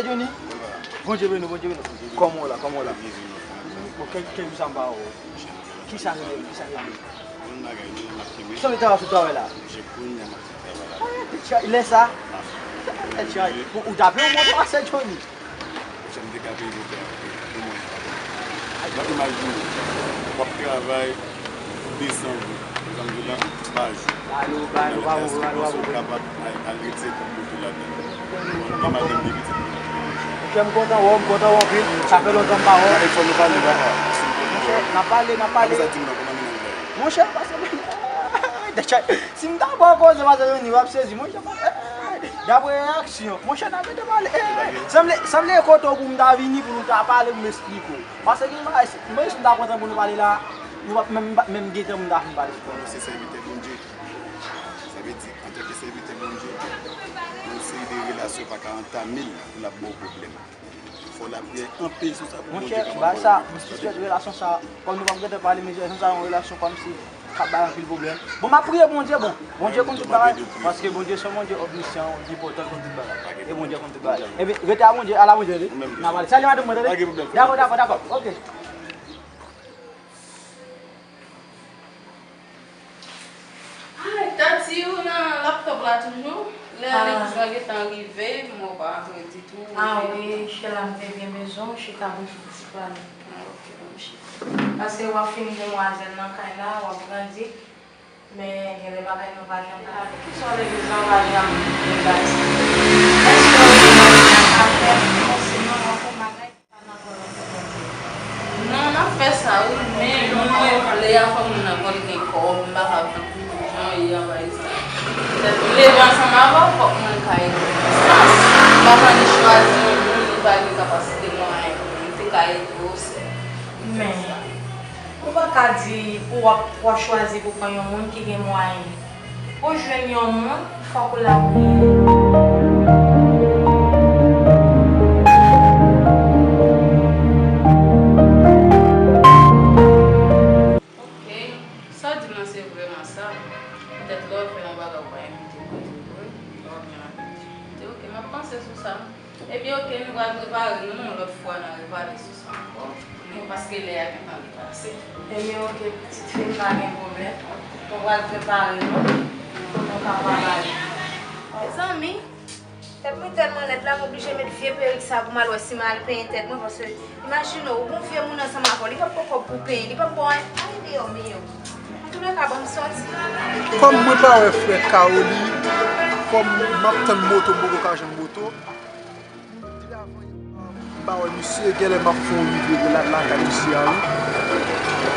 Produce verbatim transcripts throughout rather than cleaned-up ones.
Johnny? Bondye beni w, Bondye beni w. Kòman w la, kòman w la? Bon, kèk, kèk jou sa m pa wè w. Kisa rele, kisa rele? Yon bagay, non, m ap kenbe. Sa w te sou travay la? Jis kounye a m ap sot travay la. Ah, tèt chaje, lè sa? Tèt chaje. Ou, ou t ap yon bon pase Johnny. Jan m te ka peye pou fè yon mwen. W ap imajine, w ap travay de san goud, de san goud la, pa jou. Alo, alo, pa bon, alo, pa bon. Ou kapab al, al retire kòb mouton ladan. Mwen, madanm de pitit mwen. Monchè, m kontan wè w, m kontan wè w anpil. Sa fè lontan m pa wè w. Gade, fò nou pale, papa. Monchè, n ap pale, n ap pale. Apre sa, di m non, kòman mennaj la ye? Monchè, pase, si m ta ba w koze, pase Johnny, w ap sezi. Monchè, dapre reyaksyon, monchè, n ap rete pale. Sanble, sanble e kote w pou m ta vini, pou nou ta pale, pou m esplike w. Pase gen bagay, mwen, si m ta pran tan pou nou pale la, nou p ap menm, menm gen tan pou m ta fin pale sou pwen. Nou se sèvitè Bondye. Sa vle di, antanke sèvitè Bondye, yon seri de relasyon pa ka antamel pou l ap ba w pwoblèm. Fò lapriyè anpil sou sa pou Bondye kapab ba w repons. Monchè, bagay sa, m sisipèk relasyon sa, kòm nou p ap gentan pale, men relasyon sa yon relasyon kòmsi k ap bay anpil pwoblèm. Bon, m ap priye Bondye, bon, Bondye konn tout bagay, paske Bondye se yon Bondye omnisyan, omnipotan, konn tout bagay. E Bondye konn tout bagay. Ebyen, rete a Bondye, ala Bondye, wi. N a pale. Salye madanm mwen, tande? Dakò, dakò, dakò. Ok. Ay, Tati, ou nan laptop la toujou? Lè legliz la gentan rive, mwen pa antre ditou. Ah wi, Shella, m te byen bezwen w, chita bouch pou ti pale. Ah, ok, bon, chita. Paske w ap fin demwazèl nan kay la, w ap grandi, men gen de bagay nou pa janm pale. Poukisa w legliz la w pa janm rebati? Èske w renmen afè, osinon w ap fè bagay? Non, n ap fè sa wi, men mwen vle a fò moun nan fò l gen kòb, m pa ka tankou jan w ye a pa egzanp. Petèt m leve ansanm avè w, fòk mwen ka ede w. Sans, m pa tande chwazi yon moun li pa gen kapasite mwayen pou li te ka ede w sè. Men, ou pa ka di pou w ap, w ap chwazi pou pran yon moun ki gen mwayen. Pou jwenn yon moun, fòk ou lapriyè. Ok, sa w di lan se vrèman sa. Petèt lè w fè yon bagay ou pa envite mwen tou vre, lè w vin la. Te ok, m ap panse sou sa. Ebyen, ok, nou pral prepare nou, yon lòt fwa n a repale sou sa ankò. Men paske lè a gentan depase. Ebyen, ok, pitit fi m, pa gen pwoblèm. Nou pral prepare nou pou nou kapab ale. Mezanmi, tèt mwen tèlman lèd la, m oblije met vye perik sa pou m al wè si m al penyen tèt mwen, paske imajine w, ou gon vye moun ansanm avè w, li p ap gon kòb pou penyen, li p ap ba w anyen. Ay, Dye mio. Antouleka, ban m sòti. Kòm mwen pa wè frè Caroli, kòm m ap tann moto, m poko ka jwenn moto. M pa wè misye, genlè m ap fè yon rive la, lakay misye a, wi.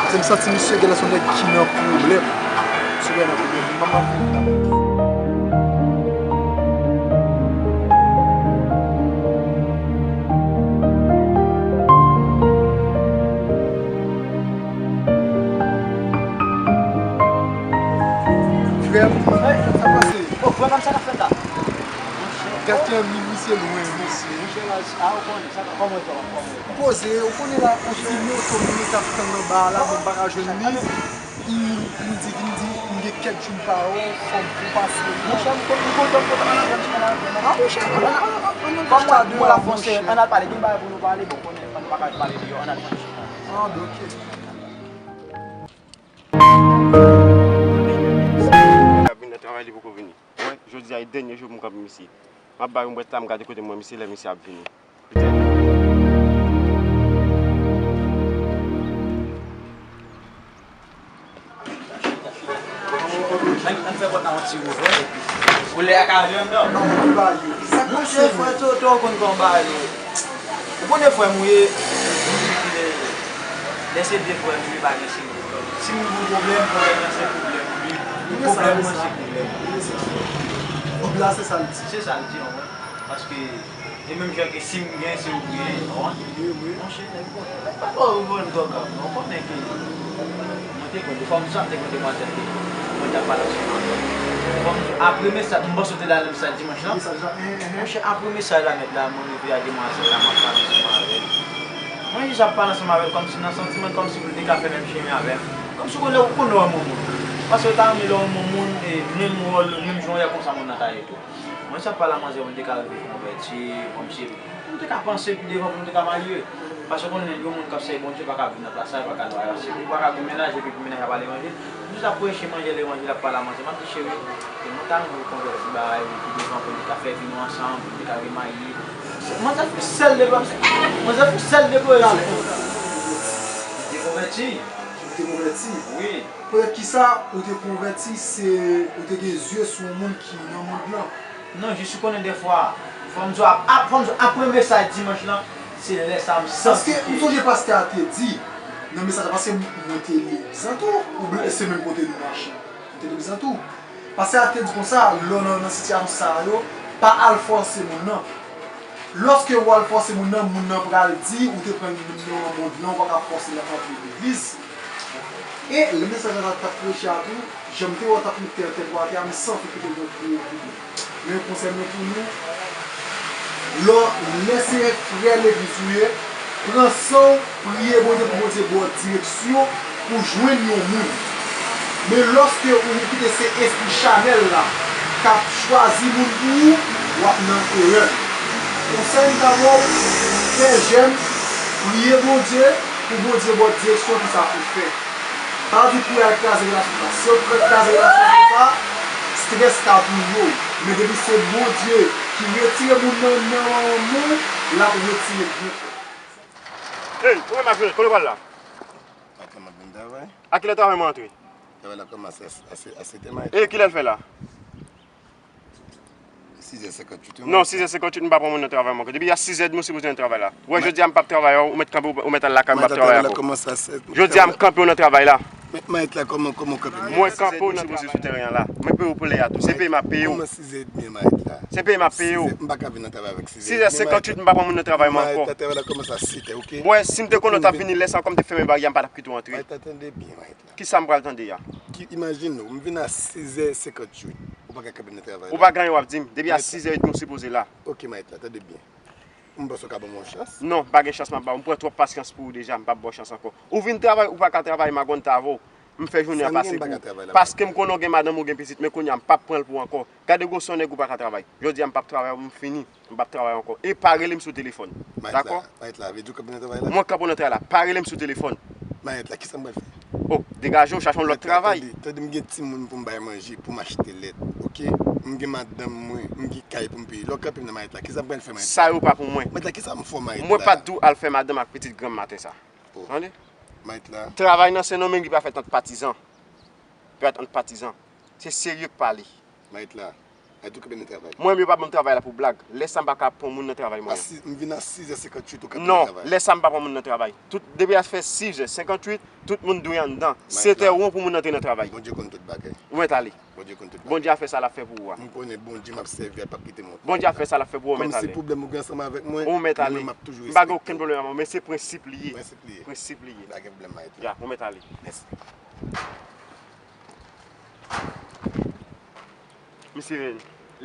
Paske m santi misye genlè se yon nèg ki nan pwoblèm. Misye genlè nan pwoblèm. Manman vin la. Frè m, sa pase? Oh, frè m, sa k ap fèt la? Gad ki anmi misye lwen, mesye. Monchè, la, a, ou konnen, sa, kòman w ye, kòman w ye? M poze, ou konnen la, on ti moto m te ap tann anba a la, men m pa ka jwenn li. M, m di, m di, m gen kèk jou m pa wè w, fò m pou pase. Monchè, m kontan, m kontan, m kontan, ann al pran ti, ann al pran. Ah, monchè, ann al, ann al, ann al, ann al chita deyò, monchè. Ann al pale, gen bagay pou nou pale, bon, konnen, ann pa ka pale deyò, ann al pran ti. Ah, ben, ok. K ap vin nan travay, li poko vini. Mwen, jodi a e dènye jou pou m kanpe misye. M ap ba yon bwèt la, m gade kote m wè misye, lè misye ap vini. Petèt. Ann, ann fè pòt la yon ti ouvè, epi ou lè a ka vin anndan. Monchè, frè Toto, ou konn kòman bagay yo. Ou konnen frè m ou ye, lè, lè se de frè m, li pa gen seri de frè m. Si m gen yon pwoblèm, pwoblèm nan se pwoblèm li, pwoblèm mwen se pwoblèm li. Bib la, se sa l di. Se sa l di, an, wi. Paske, se menm jan ke si m gen, se ou gen, an, wi. Monchè, nèg bon, nèg pa twò bon, twò grav, non. Ou konnen ke mwen te konn, fò m sa, m te konn demwazèl ke mwen t ap pale ansanm avè l. Fò m, apre mesaj, m panse w te la nan mesaj dimanch lan. Mesaj la, en, en, en. Monchè, apre mesaj la nèt la, mwen rive a demwazèl la, m ap pale ansanm avè l. Mwen jis ap pale ansanm avè l kòmsi nan santiman, kòmsi pou l te ka fè menm chemen avè m. Kòmsi w konnen, ou konnen w renmen yon moun. Paske w ta renmen lè w renmen yon moun, e menm wòl, menm jan w ye konsa moun nan ta ye tou. Mwen jis ap pale a manzè pou l te ka rive konvèti, kòmsi Nou te ka panse pi devan pou nou te ka marye. Paske w konnen yon moun k ap sèvi Bondye pa ka viv nan plas sa, li pa ka lwaye. Se pou li pa ka gen mennaj epi pou mennaj ap ale manje. M jis ap preche manje, levanjil, ap pale a manzè. M ap di, cheri, e mwen ta renmen w konvèti bagay pi devan pou nou te ka fè vi nou ansanm, pou nou te ka remarye. Manzè fout sèl deplore, manzè fout sèl deplore la. Li te konvèti. Li te konvèti? Wi. Poutèt kisa ou te konvèti, se ou te gen zye sou yon moun ki nan mond lan? Non, jis ou konnen dèfwa, fò m di w, ap, ap, fò m di w, aprè mesaj dimanch lan, se lè sa a m santi. Paske m sonje pastè a te di, nan mesaj la, paske mwen te legliz lan tou, oubyen se menm kote nou mache, mwen te legliz lan tou. Pastè a te di konsa, lè w nan, nan sitiyasyon sa yo, pa al fòse moun nan. Lòske w al fòse moun nan, moun nan pral di ou te pran moun nan nan mond lan, ou pa ka fòse l ap antre legliz. E lè mesaj la t ap preche a tou, jan m te wè w t ap mete tèt ou atè a, m santi ke te gen gwo pwoblèm. Men konsèy mwen pou nou, lò, lè se frè legliz ou ye, pran san w, priye Bondye pou Bondye ba w direksyon pou jwenn yon moun. Men lòske ou kite se espri chanèl la k ap chwazi moun pou ou, w ap nan erè. Konsèy m ta ba w, fè jèn, priye Bondye, pou Bondye ba w direksyon kisa pou fè. Pa di pou y al kraze relasyon sa. Si yo pral kraze relasyon sa, strès ka touye w. Men depi se Bondye ki retire moun nan nan men w, l ap retire byen fò. Ey, ou menm ak Joseph, kote w pral la? Maten m ap vin travay. A kilè travay mwen antre? Travay la kòmanse a, a, a sèt è maten. E kilè l fè la? Sizè senkanntuit. Non, sizè senkanntuit, m pa pran moun nan travay mwen ankò. Depi a sizè edmi, ou sipoze nan travay la. Ou wè, jodi a m p ap travay, ou mèt kanpe, ou mèt al lakay, m p ap travay ankò. Jodi a m kanpe w nan travay la. Mayèt la, kòman, kòman w kanpe m? Mwen kanpe w nan travay la. Mwen peye w pou lè a tou. Se peye m ap peye w. Kòman sizè edmi, mayèt la? Se peye m ap peye w. Sizè, m pa ka vin nan travay avèk sizè edmi, mayèt la. Sizè senkanntuit, m pa pran moun nan travay mwen ankò. Mayèt la, travay la kòmanse a sèt è, oke? Mwen, si m te konnen w t ap vini lè sa a, kòm m te fèmen baryè a, m pa t ap kite w antre. Mayèt la, tande byen, mayèt la. Kisa m pral tande a? Ki, imajine w, m vin a sizè senkanntuit, ou pa ka kanpe m nan travay la. Ou pa gen anyen w ap di m. Depi a sizè edmi, ou sipoze la. Oke, mayèt la, tande byen. M panse w ka ban m yon chans. Non, m pa gen chans m ap ba w. M pran twòp pasyans pou ou deja, m p ap ba w chans ankò. Ou vin travay, ou pa ka travay, m a konn ta avè w. M fè jounen an pase pou ou. Paske m konnen w gen madanm, ou gen pitit, men kounye a, m p ap pran l pou ou ankò. Gade gwosè yon nèg ou pa ka travay. Jodi a, m p ap travay, m fini. M p ap travay ankò. E pa rele m sou telefòn. Dakò? Mayèt la, vle di w kanpe nan travay la? Mwen kanpe w nan travay la. Pa rele m sou telefòn. Mayèt la, kisa m pral fè? O, degaje w, chache yon lòt travay. Mayèt la, tande, tande, m gen timoun pou m bay manje, pou m achte lèt, oke? M gen madanm mwen, m gen kay pou m peye. Lè w kanpe m nan mayèt la, kisa m pral fè mayèt la? Sa yo pa pou mwen. Mayèt la, kisa m fè w mayèt la? Mwen pa t di w al fè madanm ak pitit granm maten sa. O. Tande? Mayèt la. Travay nan Sen Domeng, li pa fèt ant patizan. Fèt ant patizan. Se serye k pale. Mayèt la, ay tou kanpe nan travay. Mwen menm yo pa ban m travay la pou blag. Lè sa m pa ka pran moun nan travay mwen. A si, m vin a sizè senkanntuit ou kanpe nan travay. Non, lè sa m pa pran moun nan travay. Tout, depi a fè sizè senkanntuit, tout moun dwe anndan. Sèt è won pou moun antre nan travay. Bondye konn tout bagay. Ou mèt ale. Bondye konn tout bagay. Bondye a fè sa l ap fè pou ou a. M konnen Bondye m ap sèvi a p ap kite m. Bondye a fè sa l ap fè pou ou, ou mèt ale. Kòm se pwoblèm ou gen ansanm avèk mwen, ou mèt ale. Mwen menm m ap toujou respekte w. M pa gen okenn pwoblèm avè w, men se prensip li ye. Prensip li ye. Prensip li ye. Pa gen pwoblèm, mayèt la. Ya, ou mèt ale. Mèsi. Misye,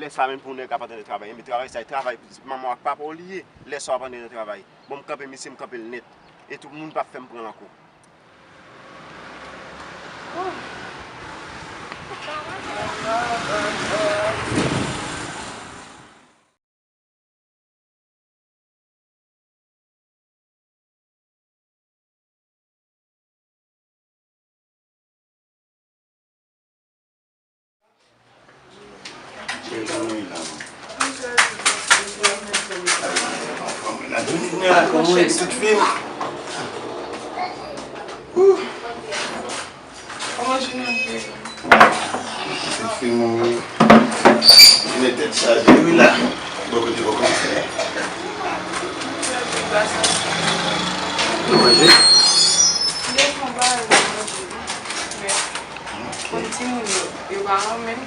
lè sa menm pou nèg ap antre nan travay, men travay sa, e travay manman w ak papa w li ye. Lè sa w ap antre nan travay. Bon, m kanpe misye, m kanpe l nèt. E tout moun p ap fè m pran l ankò. Kòman jounen an te ye? Pitit fi m wi. Jounen tèt chaje wi la. Bò kote w kòmanse a? Nou manje? Bon, timoun yo, yo pa renmen.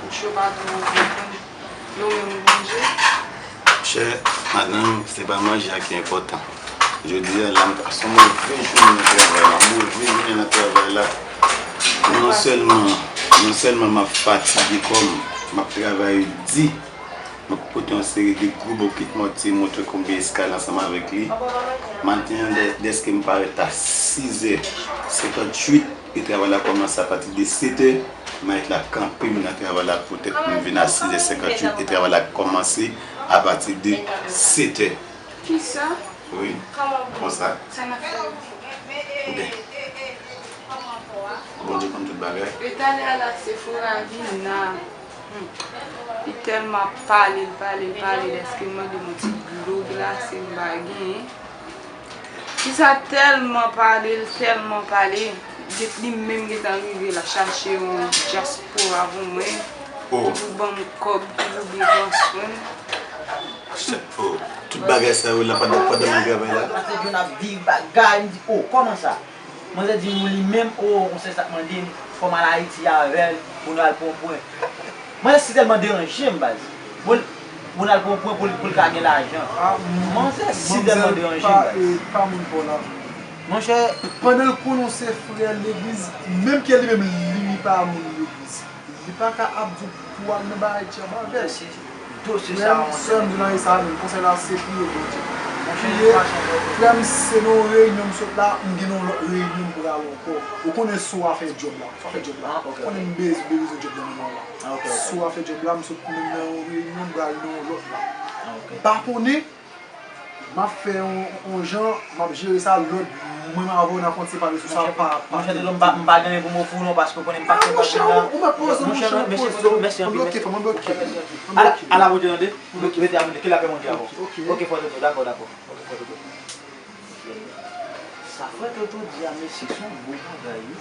Bouch yo pa twò kontan. Nou menm, nou manje. Chè madanm, se pa manje a ki enpòtan. Jodi a la, m pase yon move jounen nan travay la. Move jounen nan travay la. Non sèlman, non sèlman m ap fatige kò m, m ap travay di. M ap pote yon seri de gwo bokit mòtye, montre konbyen eskalye ansanm avèk li. Maten an, dè-, dèske m parèt a sizè senkanntuit, e travay la kòmanse apati de setè, mayèt la kanpe m nan travay la poutèt m vin a sizè senkanntuit, e travay la kòmanse Apati de sèt è. Kisa? Wi. Kòman pou konsa? Sa n ap fè? Oubyen Bondye konn tout bagay. E talè a la Sephora vin la. Hmm. Li tèlman ap pale, l pale, l pale, lèske m mande m yon ti dlo glase m pa genyen. Tisa tèlman pale, l tèlman pale, li menm gentan rive la chache yon dyaspora pou mwen, ki pou ban m kòb, ki pou byen pran swen m. Oh, tout bagay sa yo la pandan, pandan m ap travay la. Paske John ap di bagay, m di, oh, kòman sa? Manzè di nou li menm, oh, yon sè sa k mande m, fò m al Ayiti avè l, pou nou al pran pwen. Manzè si tèlman deranje m, baz. Pou l, pou n al pran pwen pou l, pou l ka gen lajan. Manzè si tèlman deranje m, baz. Pa moun pa w la. Monchè, pandan l konnen w se frè legliz, menm ke li menm li, li pa moun legliz. Li pa ka ap di w pou w al nan bagay djab avè l. Frè m, sè m, di nan sa menm, konsèy la se priye Bondye. Priye, frè m, se nan yon reyinyon m sot la, m gen yon lòt reyinyon m pral ankò. Ou konnen sou afè djòb la, sou afè djòb la. Ou konnen m bezwen, bezwen djòb nan moman la. Sou afè djòb la, m sot menm nan yon reyinyon, m pral nan yon lòt la. M pa konnen, m ap fè yon, yon jan, m ap jere sa, lòd mwen avè w n ap kontinye pale sou sa pa, pa telefòn. Monchè Toto, m pa, m pa gen anyen pou m ofri w non, paske w konnen m pa fè pati la. Monchè, monchè, monchè Toto, mèsi anpil, mèsi. Ala, ala Bondye tande, mete a, ke lapè Bondye avè w. Ok, frè Toto, dakò, dakò. Ok, frè Toto. Sa frè Toto di a, mesye, se yon bon bagay, wi.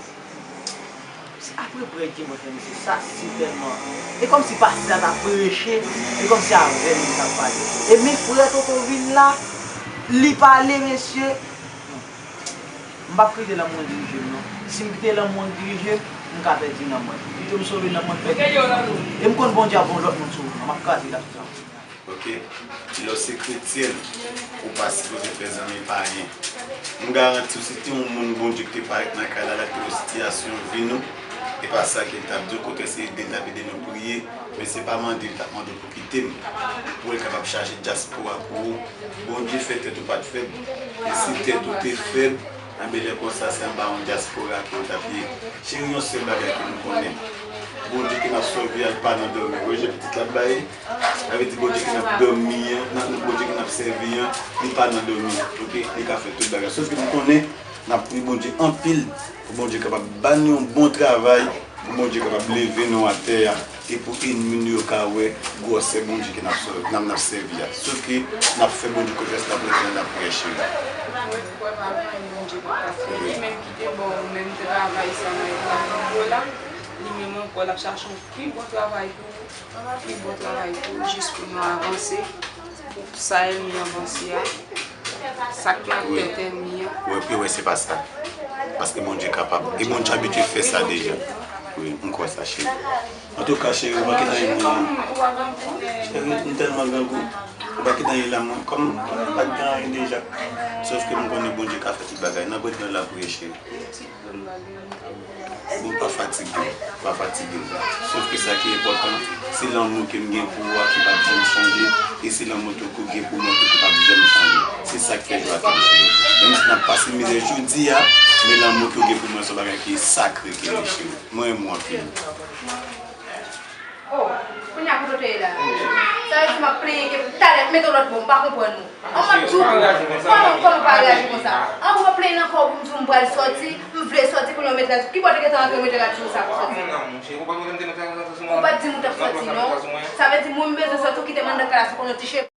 Apre prèt ki mwen fè, mesye, sa si tèlman. E kòmsi pastè a t ap preche, e kòmsi avè m li t ap pale. E men frè Toto vin la, li pale, mesye. M p ap kite lanmou an dirije m, non. Si m kite lanmou an dirije m, m ka pèdi nanm mwen. Pito m sove nanm mwen, m pèdi tout sa. E m konn Bondye ap voye yon lòt moun sou ou, non. M ap kraze la sou sa. Ok? Lè w se kretyen, ou pa sipoze fè zanmi payen. M garanti w, si te yon moun Bondye ki te parèt nan kay la, l ap kite yon sitiyasyon vi nou, e pa sa ke l t ap di w, okontrè, se ede l t ap ede nou priye, men se pa mande l t ap mande w pou kite m, pou l kapab chache dyaspora pou ou. Bondye fè tèt ou pa t fèb, e si tèt ou te fèb, enben lè konsa, se anba yon dyaspora ke w t ap ye. Cheri, yon sèl bagay ke nou konnen, Bondye ke n ap sèvi a, l pa nan dòmi. Ou wè jan pitit la ap bay? Sa vle di Bondye ke n ap dòmi an, nan Bondye ke n ap sèvi an, li pa nan dòmi, oke? Li ka fè tout bagay. Sòf ke m konnen n ap priye Bondye anpil pou Bondye kapab ba n yon bon travay, pou Bondye kapab leve nou atè a, e pou ènmi nou yo ka wè gwosè Bondye ke n ap sèvi, n ap, n ap sèvi a. Sòf ke n ap fè Bondye konfyans, n ap rete, n ap prèche. Mwen kwè pa gen anyen Bondye pa ka fè. Li menm ki te ba w menm travay sa nan eta nou yo la, li menm ankò l ap chache yon pi bon travay pou ou. Pi bon travay pou ou, jis pou nou avanse, pou sa ènmi an vanse a, sa k nan tèt ènmi an. Ou wè, pi wè, se pa sa. Paske Bondye kapab. E Bondye abitye fè sa deja. Wi, m kwè sa, cheri. Antouka, cheri, ou pa kite anyen pou mwen. Cheri, m tèlman grangou. Ou pa kite anyen la, mwen. Kòm m pa t gen anyen deja. Sòf ke m konnen Bondye ka fè tout bagay. N ap rete nan lapriyè, cheri. Bon, pa fatige w, pa fatige w. Sòf ke sa ki enpòtan, se lanmou ke m gen pou ou a ki p ap janm chanje, e se lanmou tou ke w gen pou mwen tou ki p ap janm chanje. Se sa k fè jwa ke m cheri. Menm si n ap pase mizè jodi a, men lanmou ke w gen pou mwen se yon bagay ki sakre ke li cheri. Mwen renmen w anpil. Oh, kounye a kote w te ye la? Sa vle di m ap plenyen ke talè mete w lòt bò, m pa konprann ou. An m ap di w, kòman, kòman w pa reyaji konsa? An w ap plenyen nan kò w pou m di w m pral sòti, m vle sòti, kounye a w mete rad sou. Ki bò w te gentan rantre w mete rad sou sa pou sòti? Ou pa t di m ou t ap sòti non. Sa vle di mwen m bezwen sòti, ou kite m anndan kay la sou konnen w ti cheve.